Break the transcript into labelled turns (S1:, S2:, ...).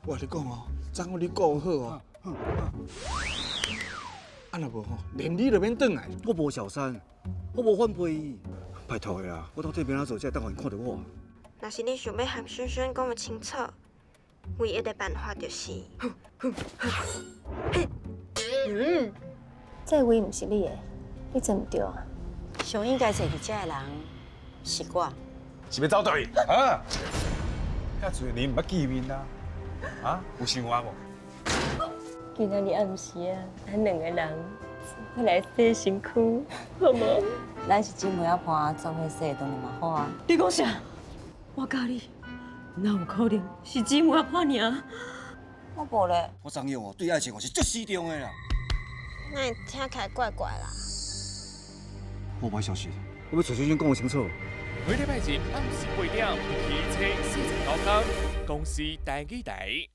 S1: 我共你講哦，昨昏你顧好哦。啊若無吼，連你都免轉來。
S2: 我無小三，我無反背伊。拜託的啦，我到底欲按怎做才會當予𪜶看著我？
S3: 若是你想欲和萱萱講清楚，唯一的辦法就是，
S4: 這位毋是你的，你做毋對啊！
S5: 上應該坐佇遮的人是我。
S6: 是欲走佗位？啊！遐濟年毋捌見面啊！啊，有想我無？
S7: 今仔日暗時啊，咱兩個人欲來洗身軀，好無？
S5: 咱是姊妹仔伴，做伙洗當然嘛好啊。
S7: 你講啥？我佮你，哪有可能是姊妹仔伴爾？
S5: 我無咧。
S2: 我張勇哦，對愛情哦是足死忠的啦。
S3: 哪會聽起來怪怪啦？
S2: 我無愛消失，我欲揣萱萱講清楚。
S8: 每禮拜日暗時8點，汽車49空，公視台語台。